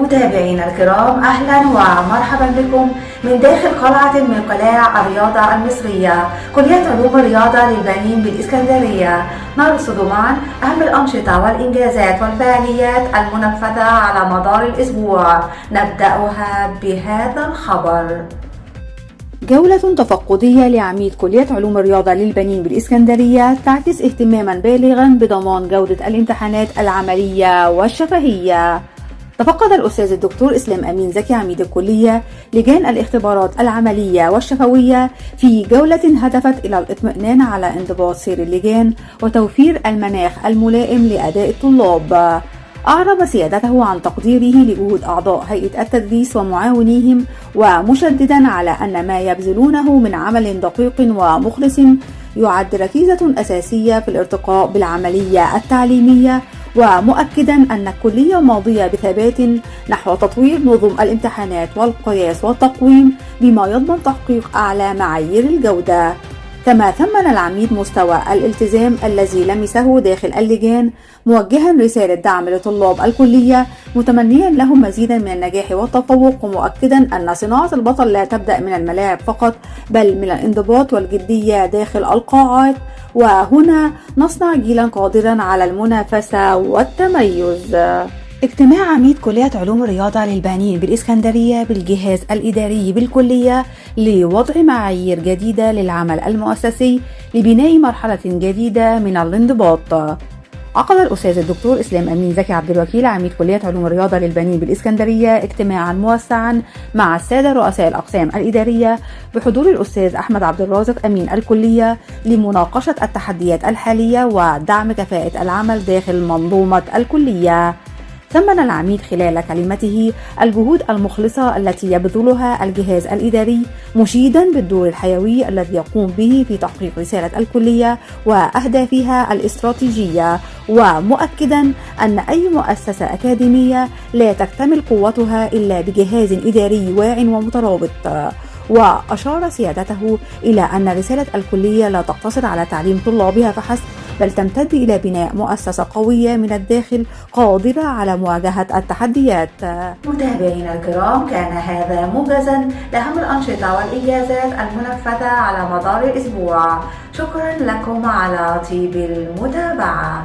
متابعينا الكرام، أهلا ومرحبا بكم من داخل قلعة من قلاع الرياضة المصرية، كلية علوم الرياضة للبنين بالإسكندرية. نرصد معا أهم الأنشطة والإنجازات والفعاليات المنفذة على مدار الأسبوع. نبدأها بهذا الخبر. جولة تفقدية لعميد كلية علوم الرياضة للبنين بالإسكندرية تعكس اهتماما بالغا بضمان جودة الامتحانات العملية والشفهية. تفقد الأستاذ الدكتور إسلام أمين زكي عميد الكلية لجان الاختبارات العملية والشفوية في جولة هدفت إلى الاطمئنان على انضباط سير اللجان وتوفير المناخ الملائم لأداء الطلاب. أعرب سيادته عن تقديره لجهود أعضاء هيئة التدريس ومعاونيهم، ومشددا على أن ما يبذلونه من عمل دقيق ومخلص يعد ركيزة أساسية في الارتقاء بالعملية التعليمية، ومؤكدا أن الكلية ماضية بثبات نحو تطوير نظم الامتحانات والقياس والتقويم بما يضمن تحقيق أعلى معايير الجودة. كما ثمن العميد مستوى الالتزام الذي لمسه داخل اللجان، موجها رسالة دعم لطلاب الكلية متمنيا لهم مزيدا من النجاح والتفوق، ومؤكدا أن صناعة البطل لا تبدأ من الملاعب فقط، بل من الانضباط والجدية داخل القاعات، وهنا نصنع جيلا قادرا على المنافسة والتميز. اجتماع عميد كلية علوم الرياضة للبنين بالإسكندرية بالجهاز الإداري بالكلية لوضع معايير جديدة للعمل المؤسسي لبناء مرحلة جديدة من الانضباط. عقد الأستاذ الدكتور إسلام أمين زكي عبد الوكيل عميد كلية علوم الرياضة للبنين بالإسكندرية اجتماعا موسعا مع السادة رؤساء الأقسام الإدارية بحضور الأستاذ أحمد عبد الرازق أمين الكلية لمناقشة التحديات الحالية ودعم كفاءة العمل داخل منظومة الكلية. ثمن العميد خلال كلمته الجهود المخلصة التي يبذلها الجهاز الإداري، مشيدا بالدور الحيوي الذي يقوم به في تحقيق رسالة الكلية وأهدافها الاستراتيجية، ومؤكدا أن أي مؤسسة أكاديمية لا تكتمل قوتها إلا بجهاز إداري واع ومترابط. وأشار سيادته إلى أن رسالة الكلية لا تقتصر على تعليم طلابها فحسب، بل تمتد إلى بناء مؤسسة قوية من الداخل قادرة على مواجهة التحديات. متابعينا الكرام، كان هذا موجزا لأهم الأنشطة والإنجازات المنفذة على مدار الأسبوع. شكرا لكم على طيب المتابعة.